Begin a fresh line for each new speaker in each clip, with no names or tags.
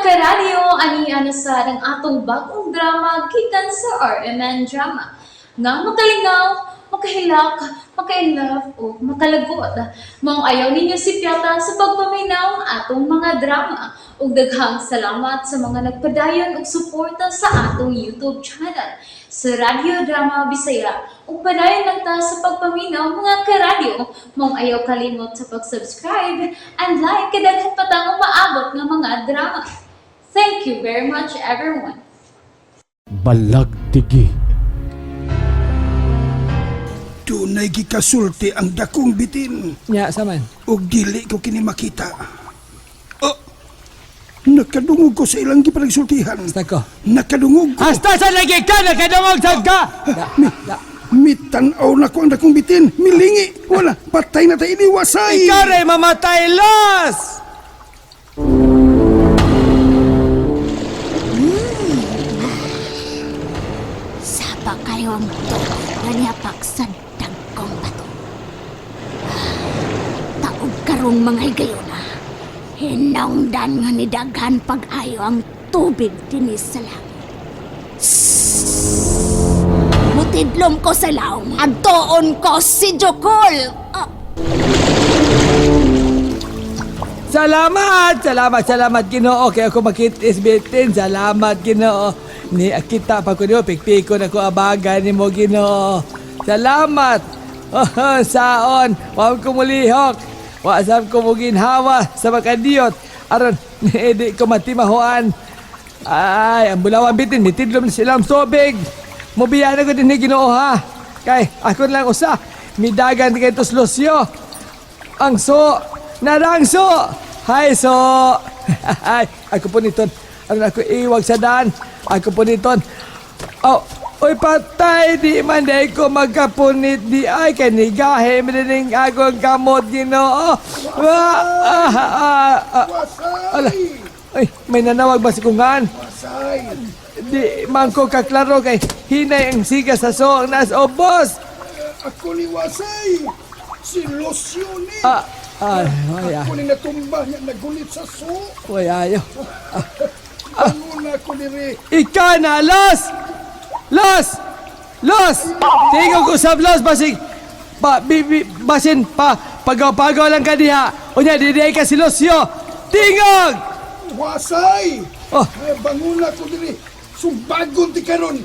Karadyo, ani na sa ang atong bagong drama gikan sa RMN Drama. Nga makalingaw, makahilak, maka-inlove o makalagot. Maong ayaw ninyo sipyata sa pagpaminaw ang atong mga drama. Ug daghang salamat sa mga nagpadayon og suporta sa atong YouTube channel sa Radyo Drama Bisaya. Ug padayon lang ta sa pagpaminaw, mga karadyo. Maong ayaw kalimot sa pag-subscribe and like kay daghan pa tang umaabot nga mga drama. Thank you very much, everyone.
Balagtigi.
Dunay gikasulti ang dakong bitin
Nya, saman.
ug dili ko kini makita. Oh, nakadungog ko sa ilang gipanagsultihan.
Hasta ko.
Nakadungog ko.
Hasta sa lagi ka, nakadungog sad ka! Da, da.
Mitanaw na ko ang dakong bitin. Milingi. Wala, patay na tayo iniwasay.
Ikaw rin mamatay, Los!
Sapa kayo ang tubig nga nihapak sa dagkong bato. Taog karong mga higayona, hinungdan nga ni daghan pag-ayo ang tubig dinhi sa langit. Sss! Mutidlom ko sa laong, adtoon ko si Jokol! Ah,
Salamat! Salamat, salamat Ginoo. Kaya ako makitis bitin. Salamat Ginoo. Ni kita pa ko niyo, pikpiko na ko abaga ni mo Ginoo. Salamat. Oh, saon, wa ko mulihok. Wa sab ko muginhawa sa makadiyot. Aron ni di ko matimahuan. Ay, ang bulawan bitin, nitidlom na silang tubig. Mubiya na ko din ni Ginoo ha. Kay ako na lang usa. Midagan kay tos Lucio. Ang so, narang so. Hi so. Ay, ako po niton. Ano ako iwag sa daan. Ako po niton. Oh, oy patay di man day ko magkapunit di ay kay nigahe man akong kamot Ginoo. Ah, ah, ah, ah. Ala.
Wasay.
Ay, may nanawag ba si Kungan?
Wasay.
Di man ko kaklaro kay hinay ang siga sa so ang nas obos.
Ako ni Wasay. Si Lucio ni.
Ah, ay, ay, ay,
Ako ni natumba niya nagulit sa so.
ay, ayo.
Bangon na ko diri.
Ika na, Los! Los! Los! Tingog ko sa Los, basig, pa, bi, bi, basin, pa, pagaw-pagaw lang ka diha. Unya, di di ka si Lucio. Tingog!
Wasay.
Oh.
Ay, bangon na ko diri. Sumbagon ti karon.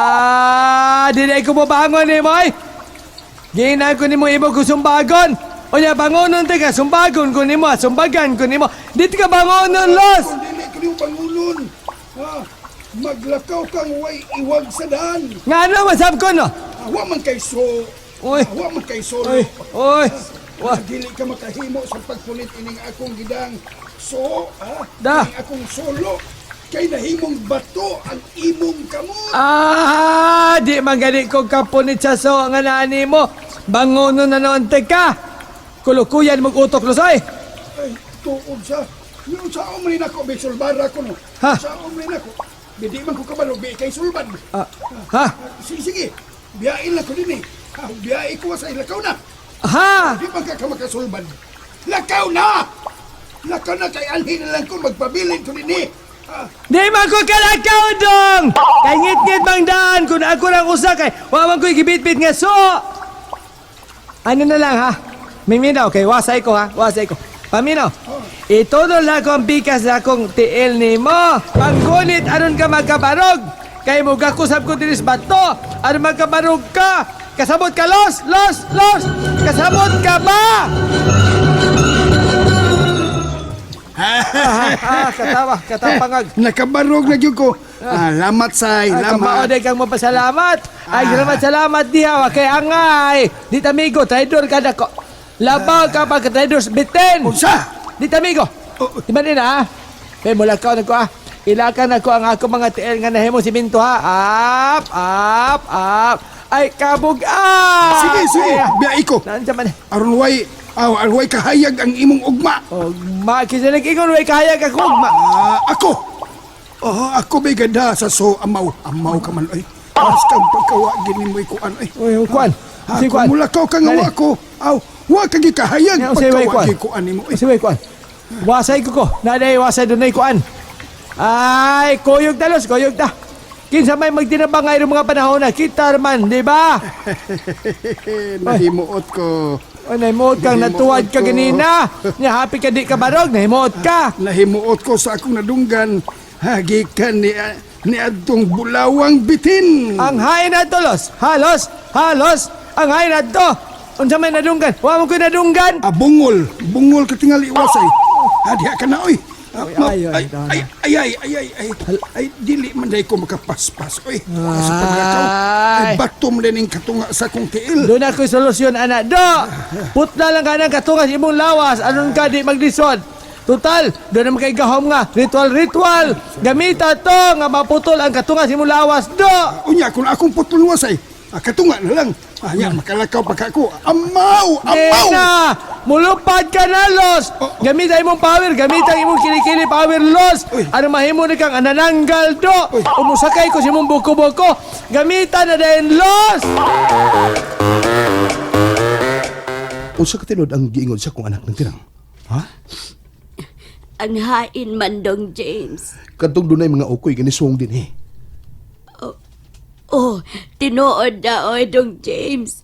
Ah, di di ko mabangon ni mo, ay. Ginan ko nimo imo ko sumbagon. Unya, bangonon ta ka, sumbagon ko nimo, sumbagan ko nimo. Dito ka bangonon, Los!
Kung dili ko nimo bangunon. Ha? Maglakaw kang way iwag sa daan.
Nga ano, masab ko, no?
Ah, wa man kay so.
Uy.
Ah, wa man kay solo.
Uy, uy, wa,
Ah, dili ka makahimo sa pagpulit ining akong gidang so, ha?
Da.
Ining akong solo. Kay nahimong bato ang imong kamot.
Ah, di man gani ko kapunit sa so nga naani mo. Bangonon na noon te ka. Kulukuyan mo utok lusoy.
Ay, tuod sa. Yung sa man ni nako, bi sulbara ko no.
Ha?
Sa man ni nako. Bi di man ko kabalo, bi kay sulbad.
Ah, ha?
Ah, sige, sige. Biyain lang ko din eh. Ha, biyain ko sa lakaw na.
Ha?
Di man ka ka makasulbad. Lakaw na! Lakaw na kay alhin na lang ko magpabilin ko din eh. Ha,
Di man ko kalakaw dong! Kay ngit-ngit bang daan kung ako lang usa kay wa man ko'y gibitbit nga so. Ano na lang ha? Miminaw kay wasay ko ha, wasay ko. Paminaw. Itulo lang ko ang bikas na akong tiil nimo. Panggunit aron ka magkabarog. Kay mo gakusab ko dinis bato. Aron magkabarog ka. Kasabot ka los, los, los. Kasabot ka ba? Ah, katawa, katapangag.
Nakabarog na gyud ko. Ah, lamat say,
Ay, kamao
lamat.
day kang mapasalamat. Ay, salamat, salamat diha. Wa kay angay. Di tamigo, traidor ka nako. Labaw ka pag traidor sa bitin.
Unsa?
Di tamigo.
Oh.
Di ba din ha? Kay mula ka nako ha. Ilakan nako ang ako mga tiil nga nahimo simento ha. Up, up, up. Ay, kabog ah!
Sige, sige,
Ay, ah.
biyahe ko.
Nandiyan man.
Aron way, aw, aron way kahayag ang imong ugma.
Oh, ma, kinsa nag-ingon way kahayag ako. Ma,
Ah, ako. Oh, ako may ganda sa so amaw. Amaw ka man ay. Mas kang pagkawa gini mo ikuan ay.
Uy, kuan.
Ha,
Si kuan.
kung mulakaw ka nga
Dali.
wa ko. Aw, wa ka gikahayag
Nga, unsay way
pagkawa
kuan?
gikuan nimo ay.
Unsay way kuan? Wasay ko ko. Naday wasay dunay kuan. Ay, kuyog ta, Los, kuyog ta. Kinsa may magtinabangay ng mga panahon na kita man, di ba?
Nahimuot ko.
O, nahimuot kang natuwad ka
Nahimuot ko.
ganina. Nya happy ka di ka barog, nahimuot ka.
Nahimuot ko sa akong nadunggan. Hagikan ni ni adtong bulawang bitin.
Ang hain na to, Los. Halos, halos. Ang hain na to. Unsa may nadunggan? Wa mo ko'y nadunggan.
Ah, bungol. Bungol ka tingali iwasay. Adiha ka na, oy. Ah,
Oy,
ma-
ay,
ay,
ay,
ay, ay, ay, ay, ay, ay, ay, dili man day ko makapaspas, oy. Sa paglakaw, ay,
Ay.
batom din ang katunga sa akong tiil.
Doon ako'y solusyon, anak. Do! Putla lang ka ng katungas imong lawas. Anon ka di maglisod. Total, doon naman kay gahom nga. Ritual-ritual. Gamita to nga maputol ang katungas imong lawas. Do!
Unya, kung akong putol wasay, ah, katunga na lang. Ah, nya, makalakaw pa ka ako. Amaw! Amaw!
Nena! Mulupad ka na, Los! Gamita imong power, gamita ang imong kilikili power, Los!
Uy.
Ano mahimo ni kang anananggal, do?
Uy.
Umusakay ko sa imong buko-buko. Gamita na din, Los!
Unsa ka tinud ang giingon sa akong anak ng tirang? Ha?
Ang hain man dong James.
Kadtong dunay mga ukoy ganisong din eh.
Oh, tinuod na oy dong James.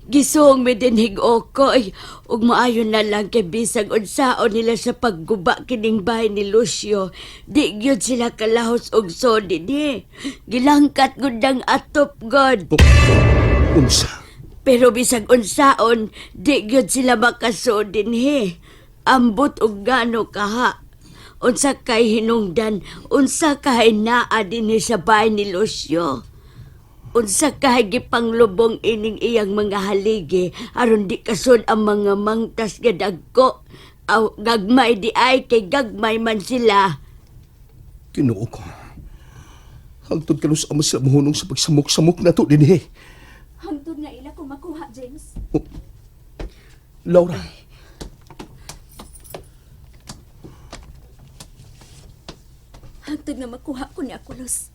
Gisong mi dinhig okoy ug maayo na lang kay bisag unsaon nila sa pagguba kining bahay ni Lucio. Di gyud sila kalahos og so dinhi. Gilangkat gud ang atop god.
Unsa?
Pero bisag unsaon, di gyud sila makasuod dinhi. Ambot og gano kaha. Unsa kay hinungdan, unsa kay naa dinhi sa bahay ni Lucio. Unsa kay gipanglubong ining iyang mga haligi aron di kasud ang mga mangtas nga dagko. Aw, gagmay di ay kay gagmay man sila.
Ginoo ko. Hangtod kanus ama sila mohunong sa pagsamok-samok na to dinhi.
Hangtod nga ila ko makuha, James.
Oh. Laura,
Hangtod nga makuha ko ni Akulos.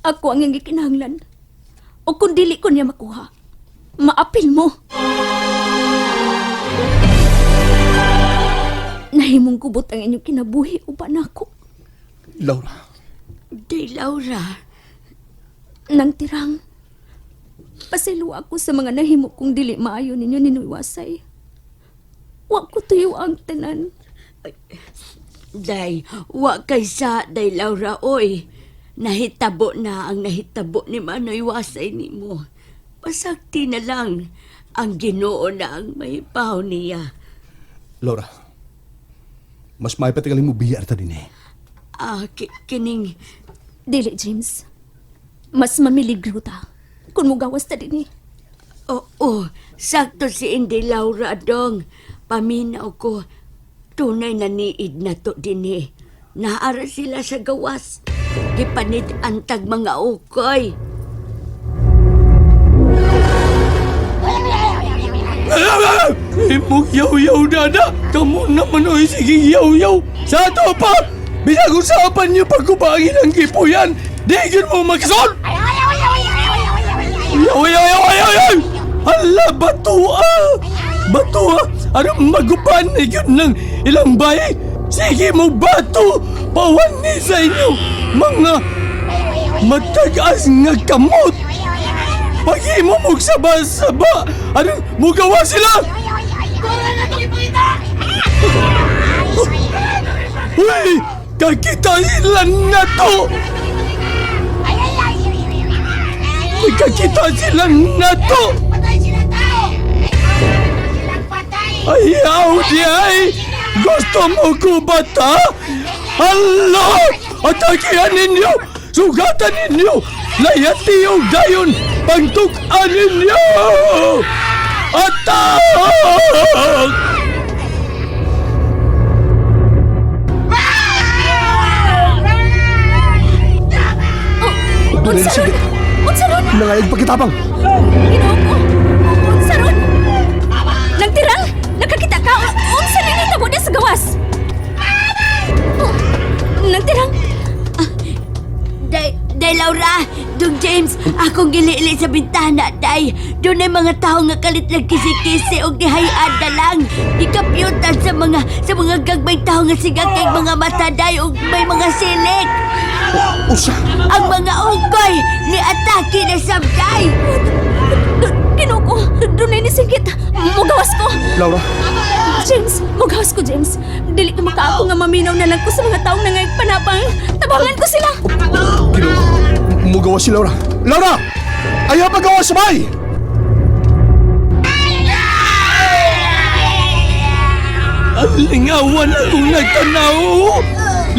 Ako ang iyang gikinahanglan. O kung dili ko niya makuha, maapil mo. Nahimong gubot ang inyong kinabuhi uban ako.
Laura,
Di Laura,
Nang tirang, pasaylo ako sa mga nahimo kong dili maayo ninyo ninuwasay. Wa ko tuyo ang tanan.
Day, wa kay sa, day Laura, oy. Nahitabo na ang nahitabo ni Manoy Wasay nimo. Pasakti na lang. Ang Ginoo na ang may paw niya.
Laura. Mas may patingali mo biyar ta dinhi.
Ah, kining
Dili, James. Mas mamiligro ta kung mugawas ta dinhi.
Oo, sakto si Inday Laura dong. Paminaw ko, tunay na niid na to dinhi. Naara sila sa gawas. Gipanid antag mga ukoy.
Imong yaw-yaw, dada! Kamu naman oy, sige yaw-yaw! Sa ato pa! Bisag usapan niyo pagkubangin ang gipuyan! Di gyud mo makasol! Yaw, yaw, yaw, yaw, yaw! Hala, bato ah! Bato ah! Ano maguban ni gyud ng ilang bahay? Sige mo bato! Pawan ni sa inyo! Mga matag-as nga kamot! Paghimo mo saba-saba! Ano, mugawa sila! Uy! Kakita sila na to! Kakita sila na to! Ayaw di ay! Gusto mo ko bata? Hala! Atakihan ninyo! Sugatan ninyo! Layati yung dayon! Pangtukan ninyo! Atak!
Unsa ron? Unsa ron?
Nangayag pagkitabang.
Ginoo ko. Unsa ron? Nangtirang! Nakakita ka! Unsa na nitabo na sa gawas? Oh, nangtirang!
Day, day Laura, Dong James. James, akong giliili sa bintana, day. Doon ay mga tao nga kalit lang kisi-kisi og gihayaan na lang. Gikapyutan sa mga gagmay tao nga siga kay mga mata, day, og may mga silik.
Usa!
Ang mga unggoy ni atake na sabday.
Ginoo ko, dunay ni singkit. Mugawas ko.
Laura!
James, mugawas ko, James. Dili ka makaako nga maminaw na lang ko sa mga taong nangagpanabang. Tabangan ko sila.
Ginoo ko, mugawa si Laura. Laura! Ayaw pagawa sabay!
Ang lingawan akong nagtanaw.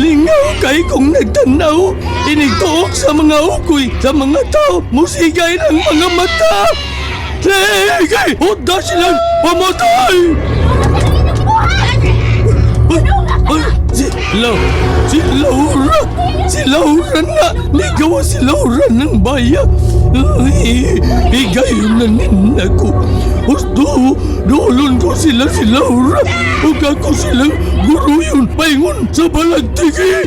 Lingaw kay kong nagtanaw. Inigtuok sa mga ukoy, sa mga tao, musigay ng mga mata. Sige! Huda silang pamatay! Ay, ay, si si Laura! Si Laura na! Ligaw si Laura ng baya! Ay, higayon na nin ako. Husto, duolon ko sila si Laura. Ug ako silang guruyon paingon sa balagtigi.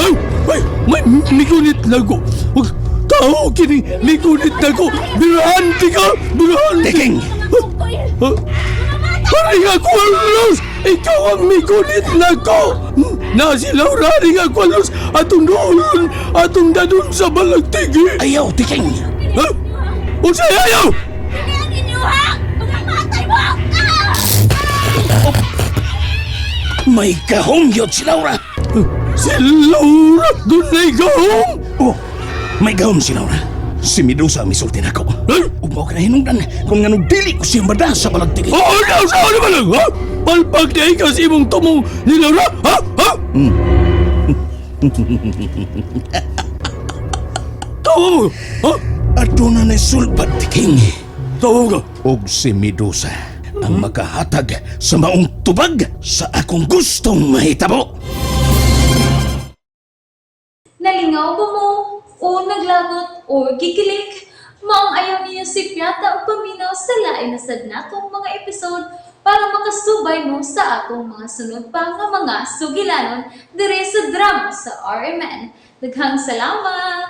Ay, ay, may migunit na ko. Ug tao kini migunit na ko. Birahante ka! Birahante!
Tiking!
Haring Aqualos! Ikaw ang migunit na ko! Na si Laura Haring Aqualos atong doon, atong dadun sa balagtigi!
Ayaw, Tiking!
Ha? Unsay ayaw?
May kahongyot si Laura!
Si Laura dunay gahom!
Oh, may gahom si Laura. Si Medusa ang misulti nako.
Ay!
Ug mao ka na hinungdan kung nganong dili ko siya mada sa balagtigi.
Oo, na, saan naman lang, ha? Palpag na ikaw sa imong tumong ni Laura, ha? Ha? Tawa mo, ha?
Aduna na sulbad, Tiking.
Tawa ka.
Og si Medusa ang makahatag sa maong tubag sa akong gustong mahitabo.
Nalingaw ba mo? O naglagot o gikilig? Maong ayaw niyo si Piata o paminaw sa lain na sad natong mga episode para makasubay mo sa atong mga sunod pa nga mga sugilanon dire sa drama sa RMN. Daghang salamat!